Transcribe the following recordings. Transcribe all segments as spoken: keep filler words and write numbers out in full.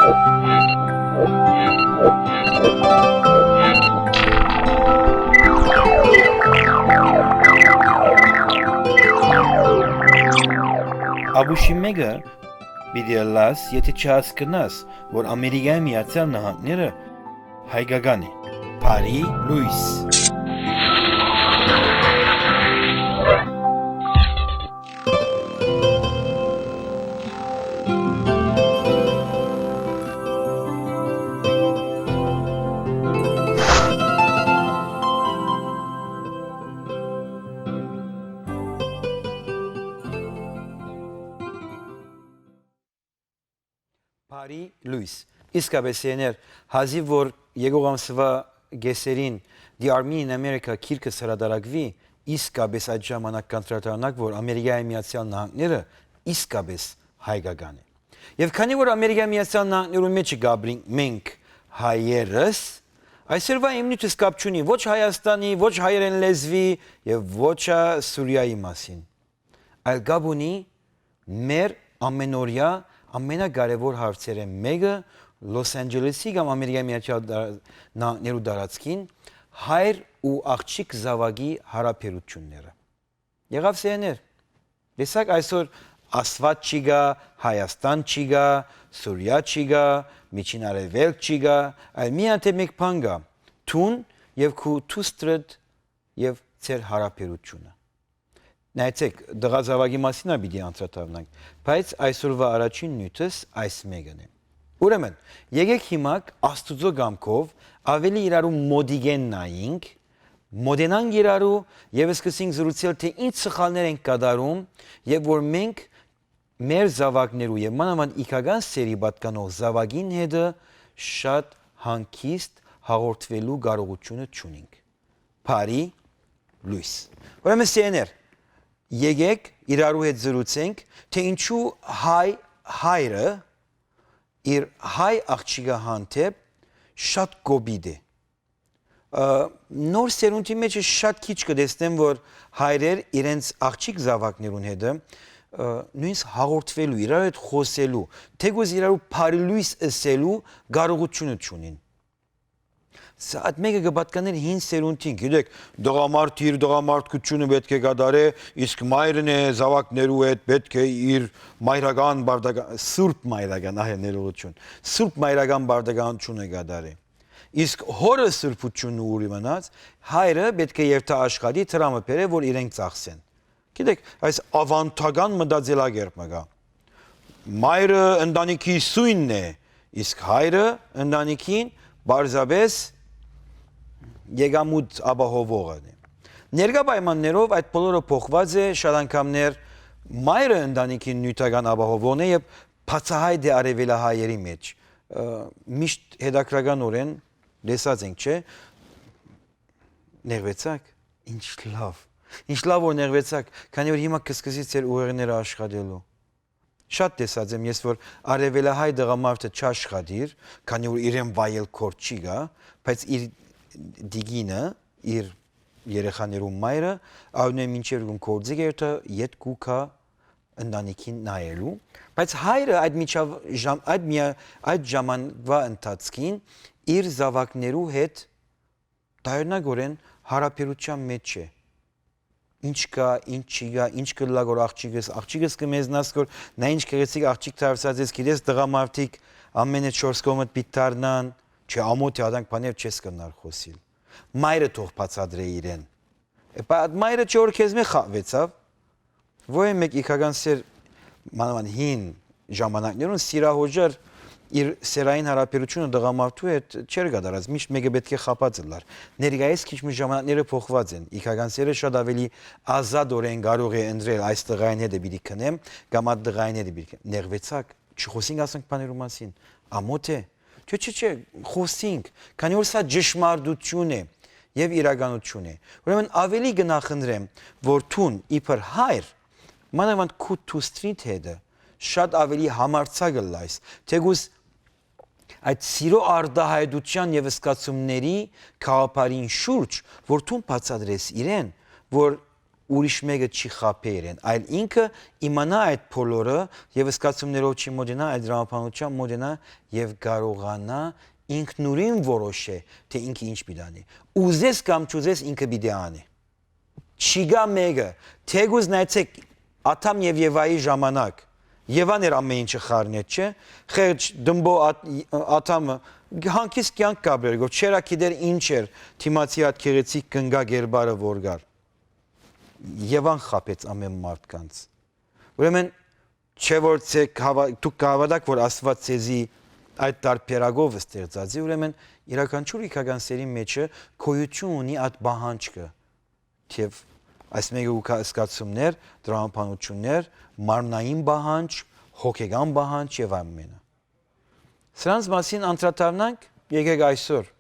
Ապուշի մէկը պիտի ըլլաս, եթէ չհասկնաս, որ Ամերիկայի Միացյալ Նահանգները հայկական է։ Բարի լոյս։ Բարի լոյս։ Իսկապէս, Եներ, հազիւ որ եկող ամսուայ կէսերին The Armenian America գիրքը հրատարակուի, իսկապէս այդ ժամանակ կանդրադառնաք, որ Ամերիկայի Միացյալ Նահանգները իսկապէս հայկական է։ Եւ քանի որ Ամերիկայի Միացյալ Նահանգներուն մէջ կապրինք մենք հայերս, այսօրվա իմ նիւթս կապ չունի ոչ Հայաստանի, ոչ հայերեն լեզուի եւ ոչ ա Սուրիայի մասին, այլ կապ ունի մեր ամենօրեայ ամենակարեւոր հարցերէն մէկը, Լոս Անջելեսի կամ Ամերիկայի Միացյալ Նահանգներու տարածքին հայր ու աղջիկ զաւակի յարաբերութիւնները։ Եղաւ սեներ։ Տեսակ, այսօր Ասուատ չի գա, Հայաստան չի գա, Սուրիա չի գա, Միջին Արեւելք չի գա, այլ միայն թէ մէկ բան կա, դուն եւ քու դուստրդ եւ ձեր յարաբերութիւնը։ Նայեցեք, տղա զաւակի մասին ալ պիտի անդրադառնանք, բայց այսօրվա առաջին նիւթս այս մէկն է։ Ուրեմն, եկեք հիմա Աստուծոյ կամքով աւելի իրարու մօտիկէն նայինք, մօտենանք իրարու եւ սկսենք զրուցել, թէ ինչ սխալներ ենք կատարում եւ որ մենք մեր զաւակներու եւ մանաւանդ իգական սերի պատկանող զաւակին հետը շատ հանգիստ հաղորդուելու կարողութիւնը չունինք։ Բարի լոյս։ Ուրեմն, սեներ, եկեք իրարու հետ զրուցենք, թէ ինչու հայ հայրը իր հայ աղջիկը հանդէպ շատ կոպիտ է։ Ը, նոր սերունդի մէջ ես շատ քիչ կը տեսնեմ, որ հայրեր իրենց աղջիկ զաւակներուն հետը, ը, նոյնիսկ հաղորդուելու, իրար հետ խօսելու, թէկուզ իրարու բարի լոյս ըսելու կարողութիւնը չունին։ Սա այդ մէկը կը պատկանէր հին սերունդին, գիտեք, տղամարդը իր տղամարդկութիւնը պէտք է կատարէ, իսկ մայրն է զաւակներու հետ պէտք է իր մայրական պարտական, սուրբ մայրական, ահ, ներողություն, սուրբ մայրական պարտականութիւնը կատարէ։ Իսկ հօրը սրբութիւնը ուր իմանաց, հայրը պէտք է երթայ աշխատի, դրամը բերէ, որ իրենք ծախսեն։ Գիտեք, այս աւանդական մտածելակերպ մը կայ։ Մայրը ընտանիքի սոյնն է, իսկ հայրը ընտանիքին պարզապէս եկամուտ ապահովողն է։ Ներկայ պայմաններով այդ բոլորը փոխուած է, շատ անգամներ մայրը ընտանիքին նիւթական ապահովողն է եւ բացահայտ է արեւելահայերի մէջ։ Ը, միշտ հետաքրքրականօրէն լսած ենք, չէ՞։ Նեղուեցաք։ Ինչ լաւ։ Ինչ լաւ որ նեղուեցաք, քանի որ հիմա կը սկսի ձեր ուղեղները աշխատելու։ Շատ տեսած եմ ես, որ արեւելահայ տղամարդը չաշխատիր, քանի որ իրեն վայել գործ չի գա, բայց իր տիկինը, իր երեխաներուն մայրը, ալնէ մինչեւ գուն գործի կերտը, ետ կու գայ ընտանիքին նայելու, բայց հայրը այդ միջավ-, ժամ-, այդ միա-, այդ ժամանվա ընթացքին իր զաւակներու հետ դայրնակորեն յարաբերութեան մէջ է։ Ինչ կայ, ինչ չի գայ, ինչ կ'ըլլայ որ աղջիկս, աղջիկս կը մեզնաս որ նա ինչ գեղեցիկ աղջիկ դարձած ես, գիտես, տղամարդիկ ամենը չորս կողմդ պիտի դառնան, չէ, ամոթ է, ադանք բաներ չես կրնար խօսիլ։ Մայրը թող բացատրէ իրեն։ Էպա այդ մայրը չէ որ քեզմէ խաղացաւ, որ մէկ իգական սեր, մանավանդ հին ժամանակներուն սիրահոժեր իր սերային յարաբերութիւնը տղամարդու հետ չէր կատարած, միշտ մէկը պէտք է խաբած ըլլար։ Ներկայիս քիչ մը ժամանակները փոխուած են, իգական սերը շատ աւելի ազատօրէն կարող է ընտրել այս տղային հետ է պիտի քնեմ, կամ այդ տղային հետ է պիտի քնեմ։ Նեղուեցաք, չխօսինք ասոնք բաներու մասին, ամոթ է։ Չէ, չէ, չէ, խօսինք, քանի որ սա ճշմարտութիւն է եւ իրականութիւն է։ Ուրեմն աւելի կը նախընտրեմ, որ դուն իբր հայր, մանավանդ քու դուստրիդ հետը, շատ աւելի համարձակ ըլլայս, թէկուզ այդ սիրո արտահայտութեան եւ զգացումների գաղափարին շուրջ, որ դուն բացատրես իրեն, որ ուրիշ մէկը չի խաբէ իրեն, այլ ինքը իմանայ այդ բոլորը եւ զգացումներով չի մօտենայ, այլ տրամաբանությամբ մօտենայ եւ կարողանայ ինքնուրույն որոշէ, թէ ինքը ինչ պիտի անի։ Ուզես կամ չուզես, ինքը պիտի անի։ Չի գայ մէկը, թէկուզ նայեցէք Ադամ եւ Եվայի ժամանակ, Եվան էր ամէն ինչը խառնեց, չէ՞։ Խեղճ դմբո Ատ-, Ադամը հանգիստ կեանք կապրեր գոր, չերա գիտեր ինչ էր դիմացի այդ գեղեցիկ կնկա կերպարը որ կար։ Եվան խաբեց ամէն մարդկանց։ Ուրեմն, չէ՞ որ ձեք հաვა-, դուք կհաւատաք, որ Աստուած ձեզի այդ տարբերակով ստեղծած է, ուրեմն իւրաքանչիւր իգական սերի մէջը գոյութիւն ունի այդ պահանջքը, թէ այս մէկը կու գայ զգացումներ, տրամաբանութիւններ, մարմնային պահանջ, հոգեկան պահանջ եւ ամէնը։ Սրանց մասին անդրադառնանք, եկեք այսօր։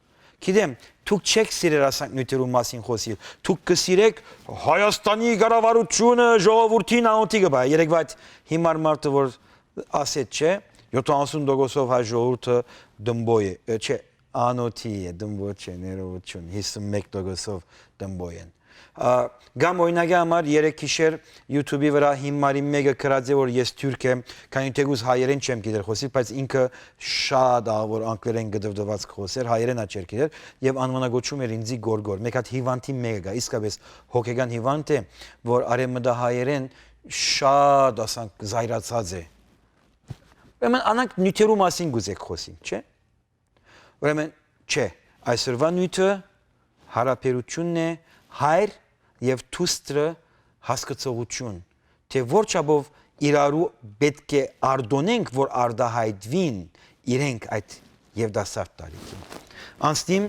Գիտեմ, դուք չէք սիրեր ասանք նիւթերու մասին խօսիլ, դուք կը սիրեք Հայաստանի կառավարութիւնը, ժողովուրդին անօթի կը պահէ։ Երեկ այդ հիմար մարդը որ ասեց, չէ՞, յոթանասուն տոկոսով հայ ժողովուրդը դմբոյ է, ը, չէ, անօթի է, դմբո չէ, ներողութիւն, հիսուն մէկ տոկոսով դմբոյ են։ Ա, կամ օրինակի համար երեկ գիշեր YouTube-ի վրայ հիմարի մէկը գրած է, որ ես թուրք եմ, քանի թէկուզ հայերէն չեմ գիտեր խօսիլ, բայց ինքը շատ աղ որ անգլերէն կը դվդված կը խօսէր, հայերէն ա չէր գիտեր, եւ անուանագոչում էր ինձի Գորգոր։ Մէկ հատ հիվանդի մէկը կայ, իսկապէս հոգեկան հիվանդ է, որ արեւմտահայերէն շատ, ասանք, զայրացած է։ Ուրեմն անանք նիւթերու մասին կ'ուզեք խօսիլ, չէ՞։ Ուրեմն, չէ, այսօրուան նիւթը յարաբերութիւնն է հայր եւ դուստրը հասկցողութիւն, թէ որ չափով իրարու պէտք է արտօնենք, որ արտայայտուին իրենք այդ երիտասարդ տարիքին։ Անցնիմ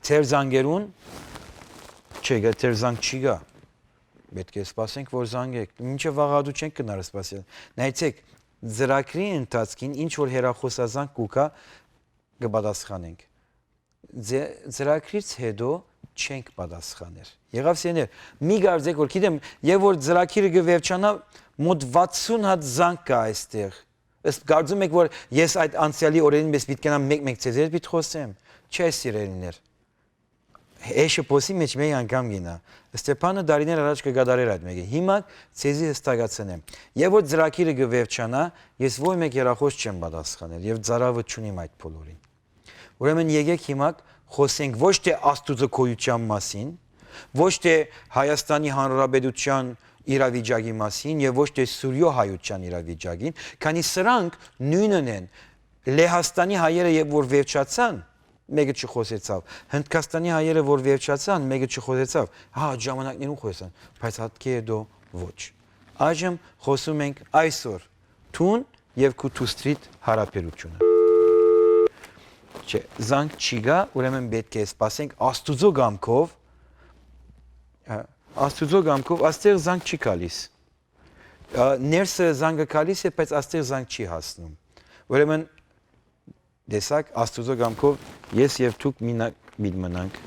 ձեր զանգերուն, չէ, գա, ձեր զանգ չի գայ, պէտք է սպասենք, որ զանգէք, մինչեւ վաղ ատու չենք գնար սպասել։ Նայեցեք, ծրագրի ընթացքին ինչ որ հեռախօսազանգ կու գայ, կը պատասխանենք։ Ձե-, ծրագրից հետո չենք պատասխաներ։ Եղաւ սեներ, մի կարծեք որ, գիտեմ, եւ որ ծրագիրը կը վերջանայ, մոտ վաթսուն հատ զանգ կայ այստեղ։ Ըստ կարծում եք որ ես այդ անցեալի օրերին պես պիտի գնամ մէկ-մէկ ձեզի հետ պիտի խօսեմ։ Չէ, սիրելիներ։ Հեշը փոսի մէջ մէկ անգամ գինայ։ Ստեփանը տարիներ առաջ կը կատարէր այդ մէկը։ Հիմա ձեզի հստակացնեմ։ Եւ որ ծրագիրը կը վերջանայ, ես ոյ մէկ հեռախօս չեմ պատասխանել եւ ծարաւը չունիմ այդ բոլորին։ Ուրեմն եկեք հիմա խօսենք ոչ թէ Աստուծոյ գոյութեան մասին, ոչ թէ Հայաստանի Հանրապետութեան իրավիճակի մասին եւ ոչ թէ Սուրիոյ հայութեան իրավիճակին, քանի սրանք նոյնն են։ Լեհաստանի հայերը երբ որ վերջացան, մէկը չխօսեցաւ։ Հնդկաստանի հայերը որ վերջացան, մէկը չխօսեցաւ։ Հա, այդ ժամանակներուն խօսան, բայց ատկէ հետո ոչ։ Այժմ խօսում ենք այսօր, դուն եւ քու դուստրիդ յարաբերութիւնը։ Չէ, զանգ չի գայ, ուրեմն պէտք է սպասենք Աստուծոյ կամքով, հա, Աստուծոյ կամքով, աստեղ զանգ չի գալիս։ Ա, ներսը զանգը գալիս է, բայց աստեղ զանգ չի հասնում։ Ուրեմն, տեսակ, Աստուծոյ կամքով ես եւ դուք մինակ պիտի մնանք։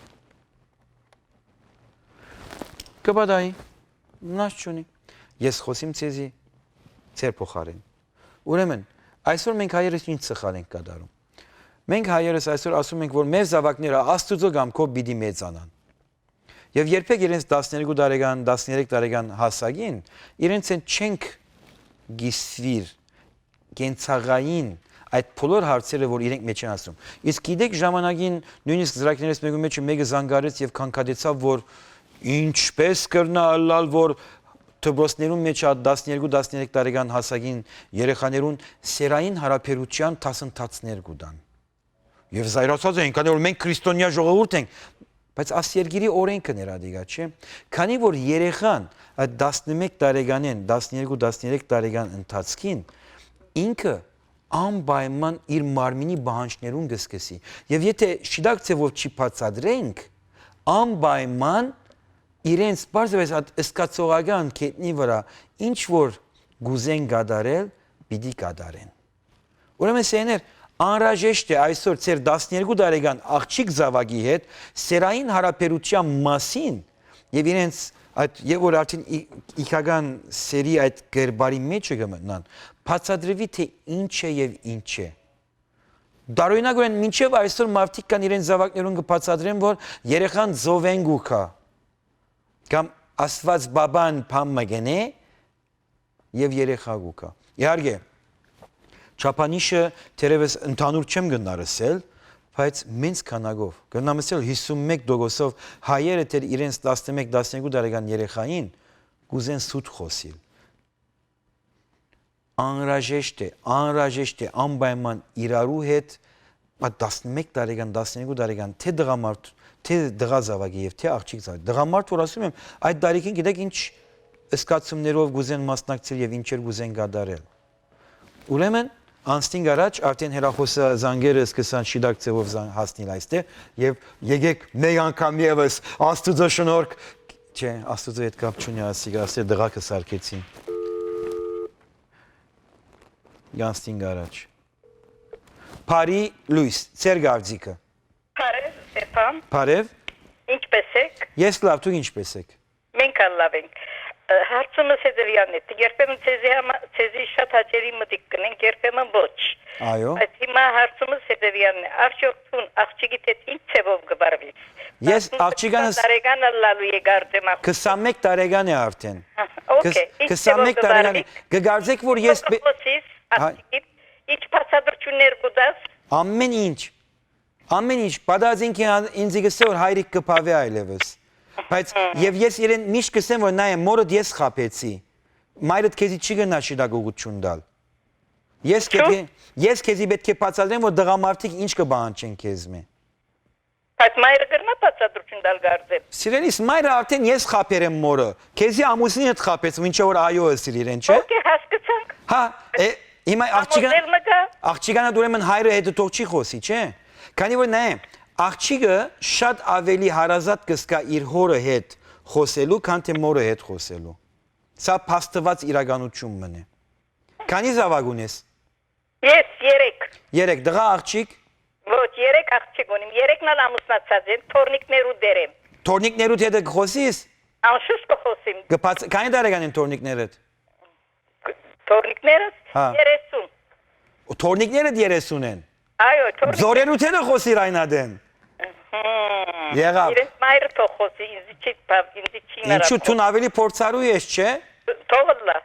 Կը պատահի, վնաս չունի։ Ես խօսիմ ձեզի ձեր փոխարէն։ Ուրեմն, այսօր մենք հայերս ինչ սխալ ենք կատարում։ Մենք հայերս այսօր ասում ենք, որ մեր զաւակները Աստուծոյ կամքով պիտի մեծանան։ Եւ երբեք իրենց տասներկու տարեկան, տասներեք տարեկան հասակին իրենց են չենք կիսուիր կենցաղային այդ բոլոր հարցերը, որ իրենք մեջ են ասում։ Իսկ գիտեք, ժամանակին նոյնիսկ ծրագիրներս մեկու մեջ մեկը զանգարեց եւ քանքատեցաւ, որ ինչպես կրնա ըլլալ, որ դպրոցներուն մեջ ա տասներկու, տասներեք տարեկան հասակին երեխաներուն սերային յարաբերութեան դասընթացներ կու տան։ Եւ զայրացած են, քանի որ մենք քրիստոնեայ ժողովուրդ ենք, բայց աս երկիրի օրենքը ներադիգա չէ։ Քանի որ երեխան այդ տասնմէկ տարեկանէն, տասներկու, տասներեք տարեկան ընթացքին ինքը անպայման իր մարմինի պահանջներուն կը սկսի։ Եւ եթե շիտակ ձեւով չի բացատրենք, անպայման իրենց պարզապես այդ սկացողական կետնի վրա ինչ որ կուզեն կատարել, պիտի կատարեն։ Ուրեմն, սեներ, անհրաժեշտ է այսօր ձեր տասներկու տարեկան աղջիկ զաւակի հետ սերային յարաբերութեան մասին եւ իրենց այդ, եւ որ արդեն ի-, իգական սերի այդ կերպարի մեջը կը մտնան, բացատրուի, թէ ինչ է եւ ինչ է։ Տարօրինակորեն, մինչեւ այսօր մարդիկ կան իրենց զաւակներուն կը բացատրեն, որ երեխան ծովեն կու գայ, կամ Աստուած պապան բան մը կ'ընէ եւ երեխայ կու գայ։ Իհարկե, չափանիշը թերեւս ընդհանուր չեմ կրնար ըսել, բայց մինչ քանակով, կրնամ ըսել հիսուն մէկ տոկոսով հայերը դեռ իրենց տասնմէկ, տասներկու տարեկան երեխային կ'ուզեն սուտ խօսիլ։ Անհրաժեշտ է, անհրաժեշտ է անպայման իրարու հետ, բա տասնմէկ տարեկան, տասներկու տարեկան, թէ տղամարդ, թէ տղա զաւակի եւ թէ աղջիկ զաւակի։ Տղամարդ որ ասում եմ, այդ տարիքին գիտեք ինչ զգացումներով կ'ուզեն մասնակցել եւ ինչեր կ'ուզեն կատարել։ Ուրեմն, անցնինք առաջ, արդեն հեռախոսը զանգերը սկսան շիտակ ձեւով զան-, հասնիլ այստեղ, եւ եկեք մեկ անգամ եւս Աստուծոյ շնորհք, չէ, Աստուծոյ հետ կապ չունի, ասիկա, ասել տղա կը սարքեցին։ Անցնինք առաջ։ Բարի լոյս, ձեր կարծիքը։ Բարև, Ստեփան։ Բարև։ Ինչպե՞ս եք։ Ես լաւ, դուք ինչպե՞ս եք։ Մենք ալ լաւ ենք։ Ը, հարցումս հետեւեալն է։ Երբեմն ձեզի համա-, ձեզի շատ հաճելի մտիկ կ'ընենք, երբեմն ոչ։ Այո։ Բայց հիմա հարցումս հետեւեալն է։ Արդյոք դուն աղջիկիդ հետ ինչ ձեւով կը վարվես։ Ես աղջիկանս տարեկան ալ լալու է կարծեմ աղջիկ։ Քսանմէկ տարեկան է արդեն։ Հա, օքեյ, Քս-, ինչ քսանմեկ ձեւով կը տարեկան է։ վարվի։ Կը կարծեք, որ ես բե-, Կ'խոսիս, Հայ- աղջիկիդ, ինչ բացատրություններ կու տաս։ Ամեն ինչ։ Ամեն ինչ, պատած ինքը ան-, ինձի կ'ըսէ որ հայրիկ կը բաւէ այլեւս։ Բայց Հմ։ Եւ ես իրեն միշտ կ'ըսեմ որ նայ, մորդ ես խաբեցի։ Մայրդ քեզի չի գնա շիտակողություն տալ։ Ես Շո՞։ Քեզի, ես քեզի պէտք է բացատրեմ որ տղամարդիկ ինչ կը պահանջեն քեզմէ։ Բայց մայրը կրնա բացատրություն տալ կարծեմ։ Սիրելիս, մայրը արդեն ես խաբեր եմ մորը։ Քեզի ամուսինդ խաբեց, մինչեւ որ այո ըսիր իրեն, չէ՞։ Օքեյ, հասկացանք։ Հա, է, հիմա աղջիկան, Համոզել մը կա։ Աղջիկանդ ուրեմն հայրը հետ թող չի խօսի, չէ՞։ Քանի որ նայ, աղջիկը շատ ավելի հարազատ կը զգայ իր հորը հետ խօսելու, քան թէ մորը հետ խօսելու։ Սա փաստուած իրականություն մըն է։ Քանի զաւակ ունես։ Ես երեք։ Երեք, տղա, աղջիկ։ Ոչ, երեք աղջիկ ունիմ, երեքն ալ ամուսնացած են, թոռնիկներու դեր եմ։ Թոռնիկներուդ հետ կը խօսիս։ Անշուշտ կը խօսիմ։ Կը բաց-, քանի տարեկան են թոռնիկներդ։ Թոռնիկներս Հա։ երեսուն։ Ու թոռնիկներդ երեսուն են։ Այո, թոռնիկ- Զորերու դերը խօսիր այն ատեն։ Հմ։ Եղավ։ Իրենց մայրը թող խօսի, ինձ չի բավ-, ինձ չի Ինչու նրբ դուն ավելի փորձառու ես, չէ՞։ Թող ըլլա։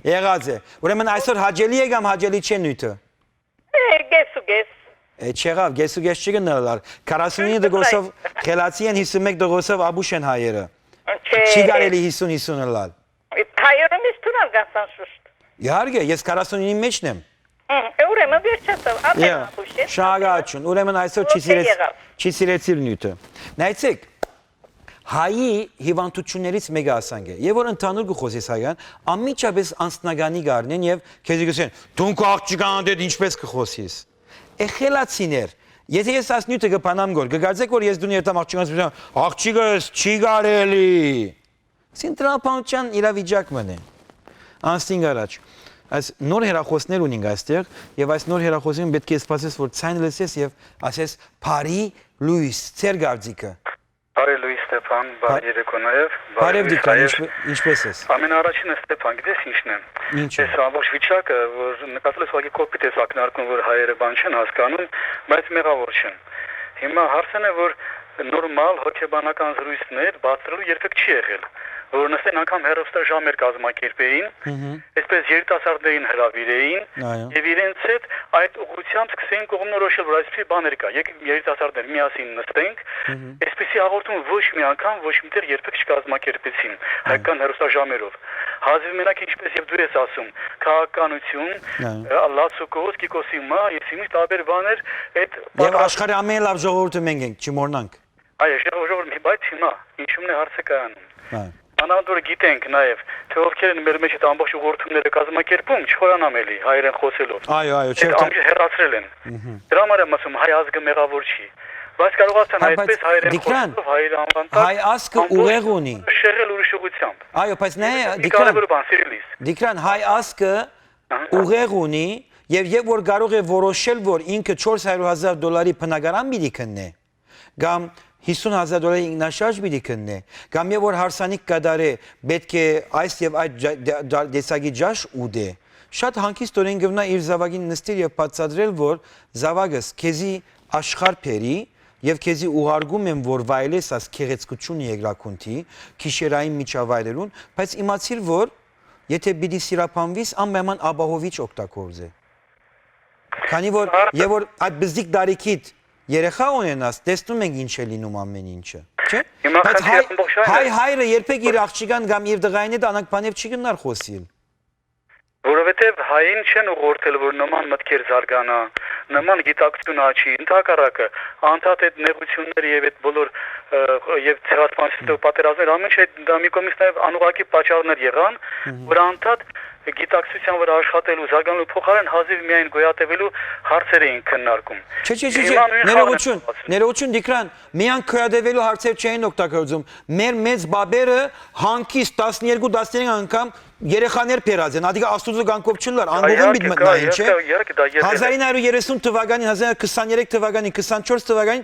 Եղած է։ Ուրեմն այսօր հաճելի է կամ հաճելի չէ նյութը։ Է, գես ու գես։ Է, չեղավ, գես ու գես չի գնալար։ Քառասունինը Շուշտ դգոսով լայ։ Խելացի են, հիսուն մէկ դգոսով աբուշ են հայերը։ Չէ։ Չի կարելի հիսուն հիսուն ըլլալ։ Հայերուն իս թունալ գանցան շուշտ։ Իհարկե, ես քառասունինին մեջն եմ։ Հմ, է, ուրեմն վերջացավ, ատեն Ե, աբուշ է, շնորհակալություն։ Ուրեմն այսօր չի Ո՞քեյ սիրեց-, եղավ։ Չի սիրեցիր նյութը։ Նայեցեք, հայի հիվանդություններից մեկը ասանկ է։ Եվ որ ընդհանուր կը խօսես հայկական, անմիջապես անձնականի կառնեն եւ քեզի կսեն, «Դուն քո աղջկանդ հետ ինչպես կը խօսիս»։ Է, խելացիներ, եթե ես աս նյութը կը բանամ գոր, կը կարծեք, որ ես դուն երթամ աղջկանց, «Աղջիկս չի կարելի»։ Սին տրամաբանության իրավիճակ մն է։ Անցնինք առաջ։ Այս նոր հեռախոսներ ունենք այստեղ, եւ այս նոր հեռախոսին պէտք է սպասես, որ ցայնը լսես եւ ասես, «Բարի լոյս», ձեր կարծիքը։ Բարի լոյս, Ստեփան, բարի Բարի երեկո նաև, բարի Բարև, լոյս Դիկրան, նաև։ ինչպե-, ինչպե՞ս ես։ Ամենաառաջինը, Ստեփան, գիտես ի՞նչն է։ Ինչ է։ Այս ամբողջ վիճակը, որ նկատել ես, ուղղակի կոպիտ ես ակնարկում, որ հայերը բան չեն հասկանում, բայց մեղավոր չեն։ Հիմա հարցն է, որ նորմալ հոգեբանական զրույցներ բարձրելու երբեք չի եղել, որ նստեն անգամ հեռուստաժամեր կազմակերպեին, Մհմ։ այսպես երիտասարդներին հրավիրեին Այո։ եւ իրենց հետ այդ ուղղությամբ սկսեին կողմնորոշել, որ այսպիսի բաներ կա, եկեք երիտասարդներ միասին նստենք, Մհմ։ այսպիսի հաղորդում ոչ մի անգամ, ոչ միտեղ երբեք չկազմակերպեցին Այո։ հայկական հեռուստաժամերով։ Հազիվ մենակ, ինչպես եւ դու ես ասում, քաղաքականություն, Այո։ ը, լաց ու կոս, Կիկոսի մահ, ես իմի տարբեր բաներ, այդ Եվ պատրաստ- աշխարհի ամեն լավ ժողովուրդը մենք ենք, չմոռնանք։ Այո, ժողովուրդ, բայց հիմա ինչու՞մն է հարցը կայանում։ Այո։ Անանդ որ գիտենք նաև, թե ովքեր են մեր մեջ այդ ամբողջ ուղղորդումները կազմակերպում, չխորանամ էլի հայերեն խոսելով։ Այո, այո, Այդ չէ, ամբողջ հեռացրել են։ Մհմ։ Դրա համար եմ ասում, հայ ազգը մեղավոր չի։ Բայց կարողացան Հա, բայց այդպես հայերեն Դիկրան, խոսելով, հայերը անվան տակ հայ ազգը ամբողջ ուղեղ ունի։ շեղել ուրիշ ուղղությամբ։ Այո, բայց նայ, Մի Դիկրան, կարևոր բան, սիրելիս։ Դիկրան, հայ ազգը Ահա։ ուղեղ ունի, եւ երբ որ կարող է որոշել, որ ինքը չորս հարյուր հազար դոլարի բնակարան պիտի քննե, կամ հիսուն հազար դոլարի ինքնաշարժ պիտի քննե, կամ երբ որ հարսանիք կատարե, պէտք է այս եւ այդ ջա-, դե-, դա-, տեսակի ջաշ ուտե, շատ հանգիստօրէն կրնայ իր զաւակին նստիլ եւ բացատրել, որ, «Զաւակս, քեզի աշխարհ բերի, Եւ քեզի ուղարկում եմ, որ վայելես այս գեղեցկությունը երկրագունդի, գիշերային միջավայրերուն, բայց իմացիր, որ եթե պիտի սիրապանվիս, անպայման ապահովիչ օգտագործե։ Քանի որ, Հարկ- եւ որ այդ բզդիկ տարիքիդ երեխա ունենաս, տեսնում ենք ինչ է լինում ամեն ինչը, չէ՞։ Հիմա Բայց խնդիրը հայ, ամբողջովին հայ է։ Հայրը երբեք իր աղջիկան կամ իր տղային հետ անակ բանեւ չի գնար խոսիլ։ Որովհետեւ հային չեն ուղղորդել, որ նման մտքեր զարգանա, նման գիտակցություն աճի, ընդհակառակը, անդադ այդ նեղությունները եւ այդ բոլոր, ը, եւ ցեղասպանության պատերազմները, ամեն ինչ այդ դա մի կողմից նաեւ անուղղակի պատճառներ եղան, Մհմ։ որ անդադ գիտակցության վրա աշխատելու, զարգանալու փոխարեն հազիւ միայն գոյատևելու հարցեր էին քննարկում։ Չէ, չէ, չէ, չէ, Հիմա նույն խաղն է ներողություն, փոխածում։ Ներողություն, Տիգրան, միայն գոյատևելու հարցեր չէին օգտագործում։ Մեր մեծ բաբերը հանկիստ տասներկու, տասներեք անգամ երեխաներ բերած են, ադիկա Աստուծո կամքով չըլլար, Դա անգողին իհարկե պիտի կա, մտնային, չէ՞։ Իհարկե, իհարկե, դա եղել է։ Հազար ինը հարյուր երեսուն թվականին, հազար ինը քսաներեք թվականին, քսանչորս թվականին,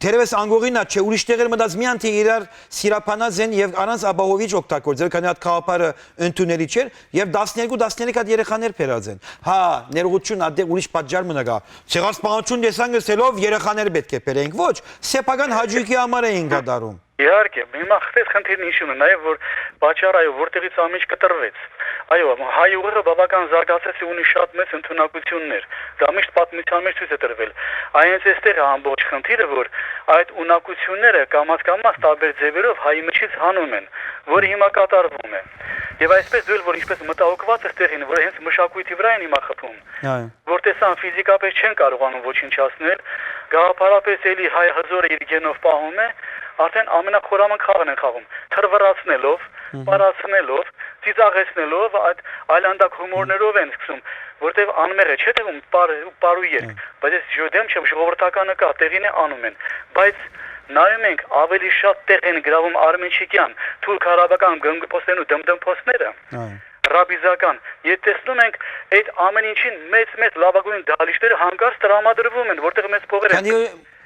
դերևս անգողին ա, չէ, ուրիշ տեղեր մտած միայն թե իրար սիրապանած են եւ առանց ապահովիչ օգտագործել, քանի հատ գաղափարը ընդունելի չէր, եւ տասներկու, տասներեք հատ երեխաներ բերած են։ Հա, ներողություն, ատեղ ուրիշ պատճառ մնա գա։ Ցեղասպանություն տեսան գսելով երեխաներ պէտք է բերենք, ոչ, սեփական հաճույքի համար էին կատարում։ Իհարկե, հիմա խտես խնդիրն ինչու՞ն է, նաեւ որ պատճառ այո, որտեղից ամիջ կտրվեց։ Այո, հայ ուղեղը բավական զարգացած է, ունի շատ մեծ ընդունակություններ, դա միշտ պատմության մեջ ցույց է տրվել։ Այն հենց այստեղ է ամբողջ խնդիրը, որ այդ ունակությունները կամաց-կամաց տարբեր ձևերով հայի մեջից հանում են, որը հիմա կատարվում է։ Եվ այսպես դու էլ, որ ինչպես մտահոգված ես տեղին, որ հենց մշակույթի վրա են հիմա խփում, Այո։ որ տեսան ֆիզիկապես չեն կարողանում ոչնչացնել, գաղափարապես էլի հայ հզորը իր գենով պահում է, արդեն ամենախորաման խաղն են խաղում, թրվռացնելով, Մհմ։ պարացնելով, ծիծաղեցնելով, այդ այլանդակ հումորներով են սկսում, որտեվ անմեղ է, չէ՞ թվում պար-, պարու երկ, Այո։ բայց ես ջո-, դեմ չեմ, ժողովրդականը կա, տեղին է անում են, բայց նայում ենք, ավելի շատ տեղ են գրավում արմենչիկյան, թուրք արաբական գնգփոսներն ու դմդմփոսները, Այո։ ռաբիզական, ետ տեսնում ենք, այդ ամեն ինչին մեծ-մեծ լավագույն դահլիճները հանկարծ տրամադրվում են, որտեղ մեծ փողեր են Քանի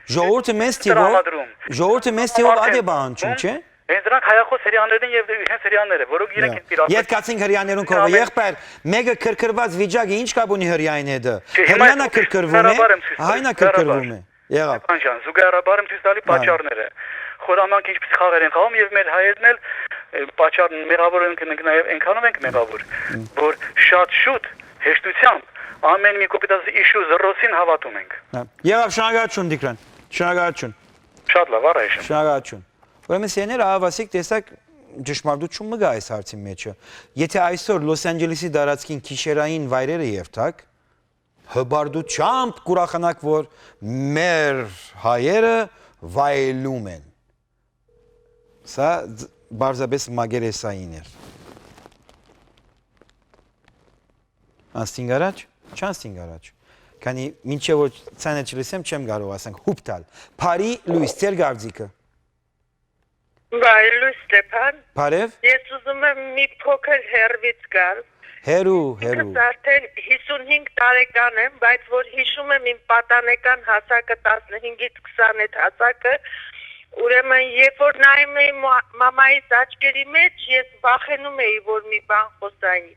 ժողովուրդը մեծ թիվով, տրամադրում։ ժողովուրդը մեծ թիվով Արդեն, ադե պահանջում, հմ, չէ՞։ հենց դրանք հայախոս հրեաներն են եւ հենց հրեաները, որոնք իրենք Յա։ են տիրապետում։ Ետ կացինք հրեաներուն քովը, Ամեն- եղբայր, մեկը քրքրված վիճակ է, ինչ կապ ունի հրեային հետը։ Չէ, հիմա Հրեան ա այդ քրքրվում է, հնարավոր եմ ցույց տալի, հայն ա քրքրվում հնարավոր։ է։ Եղավ։ Պանջան, զուգահեռաբար եմ ցույց տալի Այո։ պատճառները։ Խորամանկ ինչպես խաղեր են խաղում եւ մեր հայերն էլ, ը, պատճառ մեղավոր ենք, մենք նաեւ այնքանով ենք մեղավոր, Մմ։ որ շատ շուտ, հեշտությամբ ամեն մի կոպիտ ասած issue զրրոսին հավատում ենք։ Հա։ Եղավ, շնորհակալություն, Տիգրան։ Շնորհակալություն։ Շատ լավ, առայժմ։ Շնորհակալություն։ Ուրեմն, սիրելիներ, ահա, ասիկ, տեսակ, ճշմարտություն մը գա այս հարցի մեջը։ Եթե այսօր Լոս Անջելեսի տարածքին գիշերային վայրերը երթաք, հպարտությամբ կուրախանաք, որ մեր հայերը վայելում են։ Սա ձ-, պարզապես մակերեսային էր։ Անցնինք առաջ, չանցնինք առաջ։ Քանի մինչեւ որ ցանը չլսեմ, չեմ կարող ասենք հուպ տալ։ Բարի լույս, ձեր կարծիքը։ Բարի լույս, Ստեփան։ Բարև։ Ես ուզում եմ մի փոքր հեռվից գալ։ Հեռու, հեռու։ Ես արդեն հիսունհինգ տարեկան եմ, բայց որ հիշում եմ իմ պատանեկան հասակը տասնհինգից քսան այդ հասակը, ուրեմն երբ որ նայում էի մա-, մամայիս աչքերի մեջ, ես վախենում էի, որ մի բան խոսայի։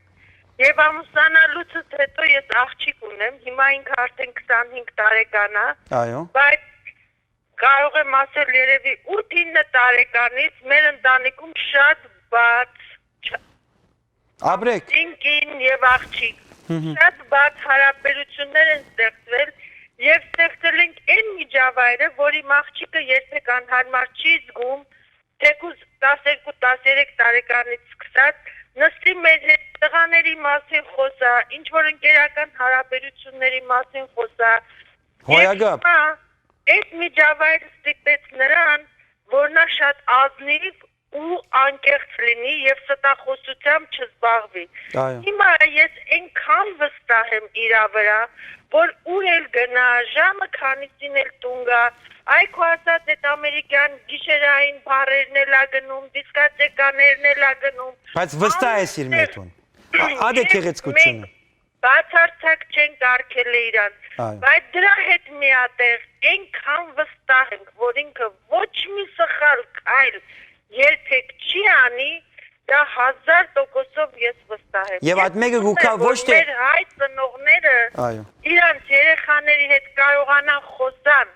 Եվ ամուսնանալուցս հետո ես աղջիկ ունեմ, հիմա ինքը արդեն քսանհինգ տարեկան է, Այո։ բայց կարող եմ ասել, երևի ութ ինը տարեկանից մեր ընտանիքում շատ բաց, Ապրեք։ Ինքին եւ աղջիկ։ Հմհմ։ Շատ բաց հարաբերություններ են ստեղծվել եւ ստեղծել ենք այն միջավայրը, որ իմ աղջիկը երբեք անհարմար չի զգում, թեկուզ տասներկու, տասներեք տարեկանից սկսած նստի մեր հետ, տղաների մասին խոսա, ինչ որ ընկերական հարաբերությունների մասին խոսա։ Հոյակապ։ Եվ հիմա այդ միջավայրը ստիպեց նրան, որ նա շատ ազնիվ ու անկեղծ լինի եւ ստախոսությամբ չզբաղվի։ Այո։ Հիմա ես այնքան վստահ եմ իրա վրա, որ ուր էլ գնա, ժամը քանիսին էլ տուն գա, այ քո ասած այդ ամերիկյան գիշերային բարերն էլ ա գնում, դիսկոտեկաներն էլ ա գնում։ Բայց վստահ ես իր Ամեն մետուն։ Ա-, ադե Ես գեղեցկությունը։ մենք բացարձակ չենք արգելել իրան, Այո։ բայց դրա հետ միատեղ այնքան վստահ ենք, որ ինքը ոչ մի սխալ քայլ երբեք չի անի, դա հազար տոկոսով ես վստահ եմ։ Եվ Ես այդ մեկը ուզում գուքա եմ, որ ոչ թե մեր հայ ծնողները Այո։ իրանց երեխաների հետ կարողանան խոսան,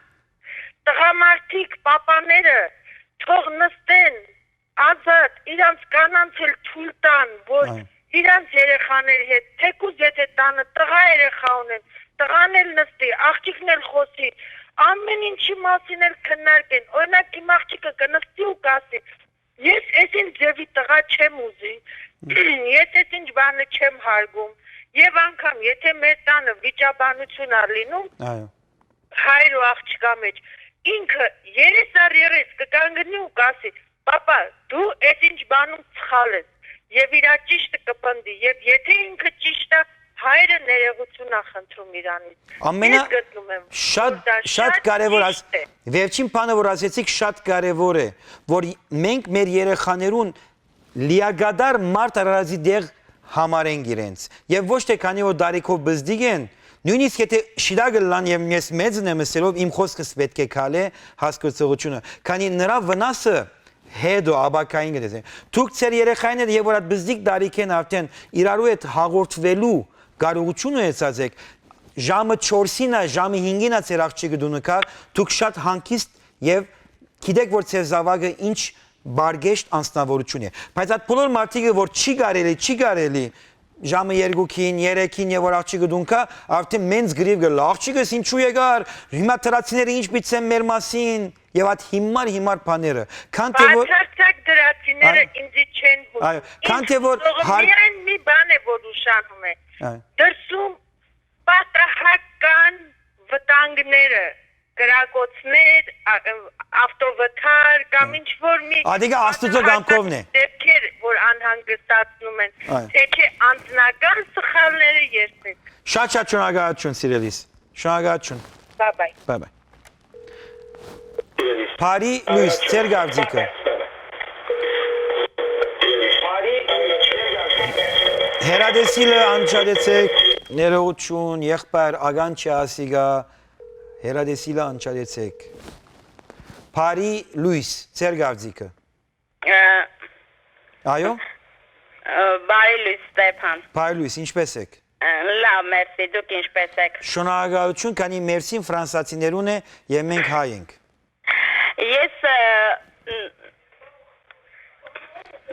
Տղամարդիկ, պապաները թող նստեն ազատ, իրանց կանանց էլ թույլ տան, որ Այո։ իրանց երեխաների հետ, թեկուզ եթե տանը տղա երեխա ունեն, տղան էլ նստի, աղջիկն էլ խոսի, ամեն ինչի մասին էլ քննարկեն։ Օրինակ, իմ աղջիկը կնստի ու կասի. «Ես էս ինչ ձեւի տղա չեմ ուզի, ես էս ինչ բանը չեմ հարգում»։ Եւ անգամ, եթե մեր տանը վիճաբանություն ա լինում, Այո։ հայր ու աղջկա մեջ, ինքը երես առ երես կը կանգնի ու կասի. «Պապա, դու էս ինչ բանում սխալ ես»։ Եւ իրա ճիշտը կը պնդի, եւ եթե ինքը ճիշտ է, հայրը ներողություն ա խնդրում իրանից։ Ամենա- Ես գտնում եմ, շատ, որ դա շատ շատ կարևոր աս-, ճիշտ է։ Վերջին բանը, որ ասեցիք, շատ կարևոր է, որ մենք մեր երեխաներուն լիակատար մարդ արարածի դեղ համարենք իրենց։ Եւ ոչ թե քանի որ տարիքով բզդիկ են, նույնիսկ եթե շիտակ ըլլան եւ ես մեծն եմ ըսելով, իմ խոսքս պէտք է քալէ հասկացողությունը, քանի նրա վնասը հետո ապագային կը տեսնեն։ Դուք ձեր երեխայները եւ որ այդ բզդիկ տարիքեն արդեն իրարու հետ հաղորդվելու կարողություն ունեցած եք, ժամը չորսին ա, ժամը հինգին ա ձեր աղջիկը դու նկար, դուք շատ հանգիստ եւ գիտեք, որ ձեր զավակը ինչ բարգեշտ անձնավորություն է։ Բայց այդ բոլոր մարդիկը, որ չի կարելի, չի կարելի, ժամը երկուքին, երեքին եւ որ աղջիկը դուն կայ, արդեն մենց գրիվ գլա։ «Աղջիկս ինչու եկար, հիմա թրացիները ինչ պիտի ասեն մեր մասին», եւ այդ հիմար, հիմար բաները։ Քան թե որ Բացարձակ դրացիները Այ- ինձի չեն հուզում։ Այո, քան Ինձ թե որ հուզողը հար- միայն մի բան է, որ ուշանում է։ Այո։ Դրսում պատահական վտանգները, կրակոցներ, ա-, ավտովթար կամ Այո։ ինչ որ մի Ադիգա Աստուծո պատահական կամքովն է։ դեպքեր, որ անհանգստացնում են, Այո։ Թե չէ անձնական սխալները երբեք։ Շատ-շատ շնորհակալություն, սիրելիս։ Շնորհակալություն։ Bye bye։ Bye bye։ Բարի լույս, ձեր կարծիքը։ Հերադեսիլը անջատեցեք, ներողություն, եղբայր, ական չէ ասիգա, հերադեսիլը անջատեցեք։ Բարի լույս, ձեր կարծիքը։ Ը, Այո։ Ը, բարի լույս, Ստեփան։ Բարի լույս, ինչպե՞ս եք։ Ը, լավ, մերսի, դուք ինչպե՞ս եք։ Շնորհակալություն, քանի մերսին ֆրանսացիներուն է եւ մենք հայ ենք։ Ես, ը, ն-,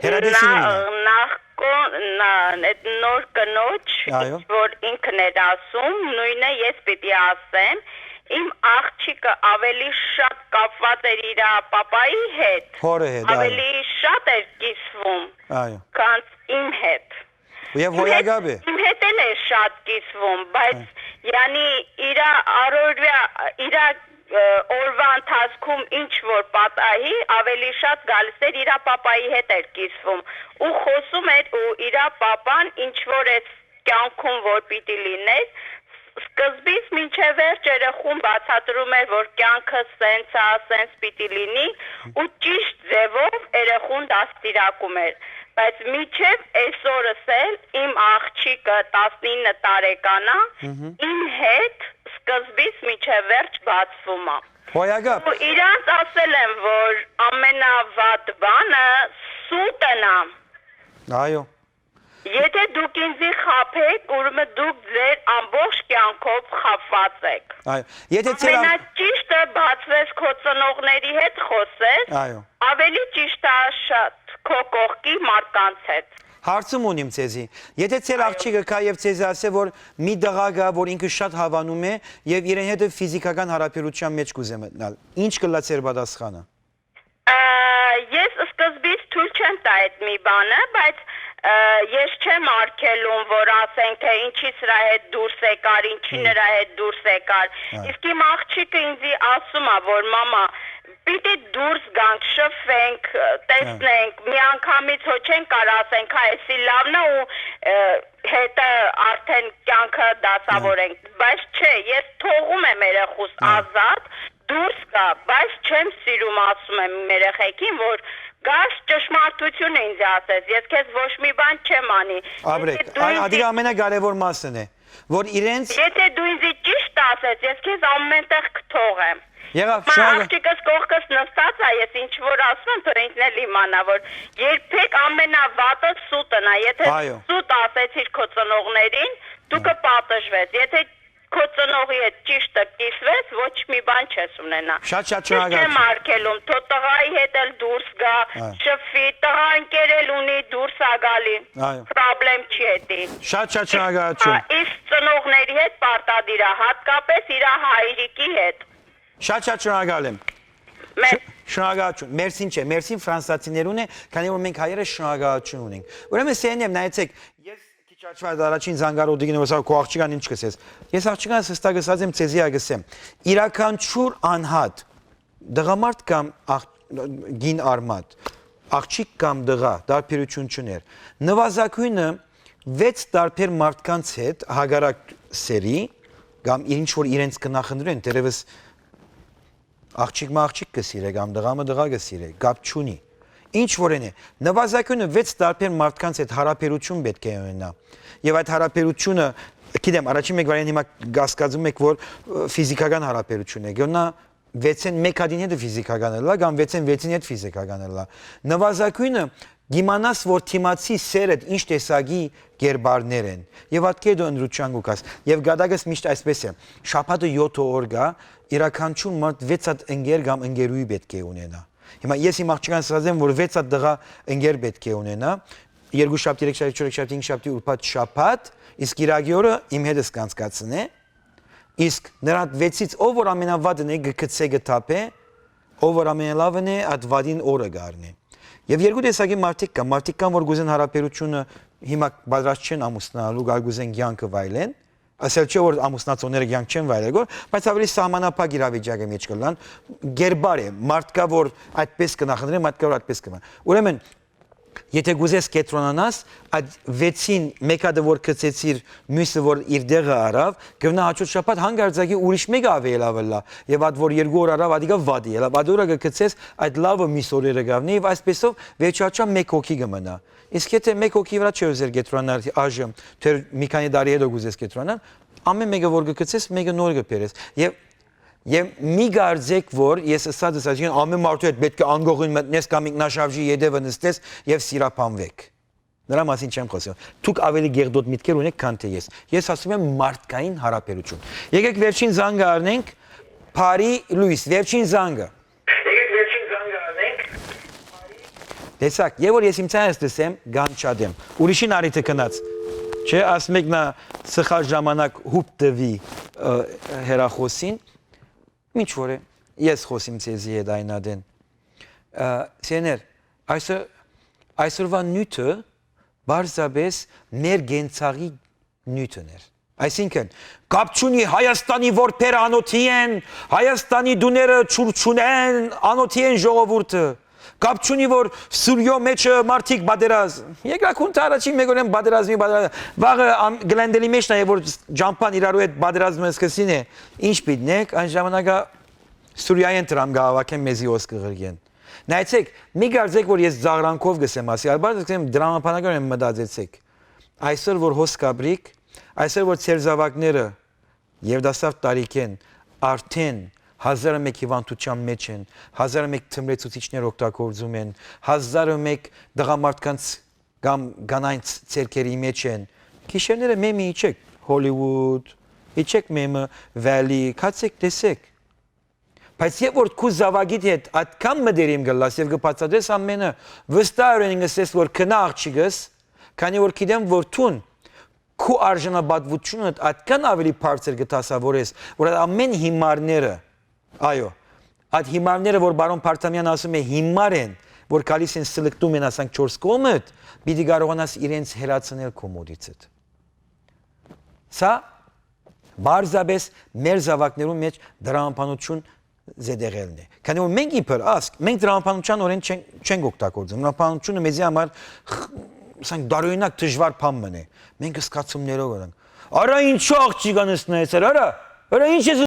Հերադեսին նա-, ունի։ Նախկուն, նա, այդ նոր կնոջ, Այո։ Որ ինքն էր ասում, նույնը ես պիտի ասեմ, իմ աղջիկը ավելի շատ կապված էր իր պապայի հետ, Հորը հետ, այո։ Ավելի շատ էր կիսվում, Այո։ Քանց իմ հետ։ Եվ Իմ հետ, հոյակապ է։ Իմ հետ էլ է շատ կիսվում, բայց Այո։ Յանի իրա առօրյա, իրա, ը, օրվա ընթացքում ինչ որ պատահի, ավելի շատ գալիս էր իրա պապայի հետ էր կիսվում ու խոսում էր ու իրա պապան ինչ որ էս կյանքում որ պիտի լիներ, սկզբից մինչև վերջ երեխուն բացատրում էր, որ կյանքը սենց ա, սենց պիտի լինի ու ճիշտ ձևով երեխուն դաստիարակում էր, բայց մինչև այսօրս էլ իմ աղջիկը տասնինը տարեկան ա, Մհմ։ Իմ հետ սկզբից մինչև վերջ բացվում ա։ Հոյակապ։ Ու իրանց ասել եմ, որ ամենավատ բանը սուտն ա։ Այո։ Եթե դուք ինձի խաբեք, ուրեմն դուք ձեր ամբողջ կյանքով խաբված եք։ Այո, եթե ձեր ամ- Ամենաճիշտը բացվես քո ծնողների հետ խոսես, Այո։ Ավելի ճիշտ ա շատ քո կողքի մարդկանց հետ։ Հարցում ունիմ ձեզի, եթե ձեր Այո։ Աղջիկը կայ եւ ձեզի ասէ, որ մի տղա կայ, որ ինքը շատ հաւանում է եւ իրեն հետ ֆիզիքական յարաբերության մեջ կուզէ մտնել, ինչ կլա ձեր պատասխանը։ Ա, ես սկզբից թույլ չեմ տա այդ մի բանը, բայց, ա, ես չեմ արգելում, որ ասեն, թե ինչի սրա հետ դուրս եկար, ինչի Հմ։ Նրա հետ դուրս եկար։ Հա։ Իսկ իմ աղջիկը ինձի ասում ա, որ մամա, պիտի դուրս գանք, շփվենք, Հա։ Տեսնենք, մի անգամից հո չեն կար ասենք, հա, էսի լավն ա ու, ա, հետը արդեն կյանքը դասավորենք, Հա։ Բայց չէ, ես թողում եմ երեխուս Հա։ Ազատ, դուրս գա, բայց չեմ սիրում, ասում եմ երեխեքին, որ գաս ճշմարտությունը ինձ ասես, ես քեզ ոչ մի բան չեմ անի։ Ապրեք, Եթե դու ա-, ինձ ադիգ ամենակարևոր մասն է, որ իրենց Եթե դու ինձ ճիշտ ասես, ես քեզ ամեն տեղ կթողեմ։ Եղավ, Մա շնորհակալ աղջիկս կողքս նստած ա, ես ինչ որ ասում եմ, թող ինքն էլ իմանա, որ երբեք ամենավատը սուտն ա, եթե Այո։ Սուտ ասեցիր քո ծնողներին, դու Այո։ Կպատժվես, եթե քո ծնողի հետ ճիշտ կը կիսուես, ոչ մի բան չես ունենայ։ Շատ, շատ շնորհակալություն։ Չեմ արգելում, թող տղայի հետ էլ դուրս գայ, Այո։ շփուի, տղան ընկեր էլ ունի, դուրս ա գալի, Այո։ պրոբլեմ չի էդի։ Շատ, շատ շնորհակալություն։ Հա, իսկ ծնողների հետ պարտադիր ա, հատկապես իր հայրիկի հետ։ Շատ, շատ շնորհակալ եմ։ Մե- Շ-, շնորհակալություն։ Մերսին չէ, մերսին ֆրանսացիներուն է, քանի որ մենք հայերը շնորհակալություն ունենք։ Ուրեմն, Սեյեներ, նայեցեք, ես քիչ առաջ առաջին զանգարը ուտիկին, որ սա քո աղջիկան ինչ կսես։ Ես աղջիկան հստակ ըսած եմ, ձեզի ա կսեմ։ Իրականչուր անհատ, տղամարդ կամ աղ-, կին արմատ, աղջիկ կամ տղա, տարբերություն չուներ։ Նվազագույնը վեց տարբեր մարդկանց հետ հակառակ սերի, կամ ինչ որ իրենց կը նախընտրեն, դերևս աղջիկ մը աղջիկ կը սիրէ կամ տղայ մը տղայ կը սիրէ, կապ չունի։ Ինչ որ են է, նվազագույնը վեց տարբեր մարդկանց հետ յարաբերութիւն պէտք է ունենայ։ Եւ այդ յարաբերութիւնը, գիտեմ, առաջին մէկ վարիանտ հիմա կասկածում եք, որ, ը, ֆիզիքական յարաբերութիւն է։ Գոնա վեցէն մէկ հատին հետ ֆիզիքական ըլլայ, կամ վեցէն վեցին հետ ֆիզիքական ըլլայ։ Նվազագույնը կ'իմանաս, որ դիմացի սերդ ինչ տեսակի կերպարներ են, եւ ատկէ դու ընտրութեան կու գաս։ Եւ գատակս միշտ այսպես է. շաբաթը եօթ օր կայ, իրականչիւր մարդ վեց հատ ընկեր կամ ընկերուհի պէտք է ունենայ։ Հիմա ես իմ աղջկան ասած եմ, որ վեց հատ տղայ ընկեր պէտք է ունենայ, երկու շաբթի, երեք շաբթի, չորեքշաբթի, հինգշաբթի, ուրբաթ, շաբաթ, իսկ կիրակի օրը իմ հետս կանցկացնէ, իսկ նրա վեցից ով որ ամենավատն է, կը գցէ, կը թափէ, ով որ ամենալավն է, այդ վատին օրը կ'առնէ։ Եւ երկու տեսակի մարդիկ կան, մարդիկ կան, որ կ'ուզեն յարաբերութիւնը հիմա պատրաստ չեն ամուսնանալու, կար կ'ուզեն կեանքը վայելեն, ասել չէ, որ ամուսնացողները կեանք չեն վայելեր, գոր, բայց ավելի սահմանափակ իրավիճակի մէջ կ'ըլլան, կերպար է, մարդկա, որ այդպես կը նախընտրեն, մարդկա, որ այդպես կը մնան։ Ուրեմն, եթե կ'ուզես կեդրոնանաս, այդ վեցին մէկ հատը որ գցեցիր, միւսը որ իր տեղը առաւ, կ'մնայ հաճոյ շաբաթ հանկարծակի ուրիշ մէկը աւելի լաւ ըլլայ, եւ այդ որ երկու օր առաւ, ադիկա վատի ըլլայ, այդ օրը կը գցես, այդ լաւը միս օրերը կ'առնէ, եւ այսպեսով վերջեալչուան մէկ հոգի կը մնայ։ Իսկ եթե մէկ հոգի վրայ չէ ուզեր կեդրոնանալ այժմ, թէ մի քանի տարի հետո կ'ուզես կեդրոնանալ, ամէն մէկը որ կը գցես, մէկը նոր կը բերես։ Եւ, եւ մի կարծեք, որ ես ըսած, ըսած, «Ին ամէն մարդու հետ պէտք է անկողին մտնես կամ ինքնաշարժի ետեւը նստես եւ սիրափանուեք»։ Նրա մասին չեմ խօսում։ Դուք աւելի գեղդոտ միտքեր ունեք, քան թէ ես։ Ես ասում եմ մարդկային յարաբերութիւն։ Եկեք վերջին զանգը առնենք, Փարի Լուիս, վերջին զանգը։ Տեսակ, եւ որ ես իմ ցայս լսեմ, կանչատեմ։ Ուրիշին առիթը գնաց։ Չէ, ասմեքնա սխալ ժամանակ հուպ տուի, ը, հեռախոսին։ Ինչ որ է, ես խօսիմ ձեզի հետ այն ատեն։ Ը, Սեներ, այսօր, այսօրվա նիւթը պարզապէս մեր կենցաղի նիւթն էր։ Այսինքն, կապ չունի Հայաստանի որբերը անոթի են, Հայաստանի տուները չուր չունեն, անոթի են ժողովուրդը։ Կապ չունի, որ Սուրիոյ մէջը մարդիկ պատերազմ։ Երկրագունդը առաջին մէկ օրէն պատերազմի պատերազմ։ Վաղը ամ-, Գլենդելի մէջն է, որ ճամփան իրարու հետ պատերազմը սկսին է։ Ինչ պիտնեք, այն ժամանակա Սուրիայէն դրամ կհաւաքեն, մեզի հոս կղղեն։ Նայեցեք, մի կարծեք, որ ես ծաղրանքով կ'ըսեմ ասի, այլ բարձր կ'ըսեմ դրամաբանական մտածեցեք։ Այսօր որ հոս կապրիք, այսօր որ ձեր զաւակները երիտասարդ տարիքէն արդեն հազարը մէկ հիւանդութեան մէջ են, հազարը մէկ թմրեցուցիչներ օգտագործում են, հազարը մէկ տղամարդկանց կամ կանանց ձեռքերի մէջ են, գիշերները մեմը իջեք Հոլիվուդ, իջեք մեմը Վալի, քացեք, տեսեք։ Բայց երբ որ քու զաւակիդ հետ այդքան մտերիմ կ'ըլլաս եւ կը բացատրես ամենը, վստահորեն կ'ըսես, որ գնա աղջիկս, քանի որ գիտեմ, որ դուն քու արժանապատվությունդ այդքան ավելի բարձր կը դասաւորես, որ այդ ամէն հիմարները, այո, այդ հիմարները, որ պարոն Փարթամեան ասում է, հիմար են, որ գալիս են սլկտում են, ասենք, չորս կողմդ, պիտի կարողանաս իրենց հեռացնել քո մոտիցդ։ Սա պարզապէս մեր զաւակներուն մէջ դրամաբանութիւն զետեղելն է։ Քանի որ մենք իբր ազգ, մենք դրամաբանութեան օրէն չենք, չենք օգտագործում։ Դրամաբանութիւնը մեզի համար խ-, ասենք, տարօրինակ դժուար բան մըն է։ Մենք զգացումներով ենք։ Արա ինչու աղջիկ անցնեցել, արա, արա ինչ ես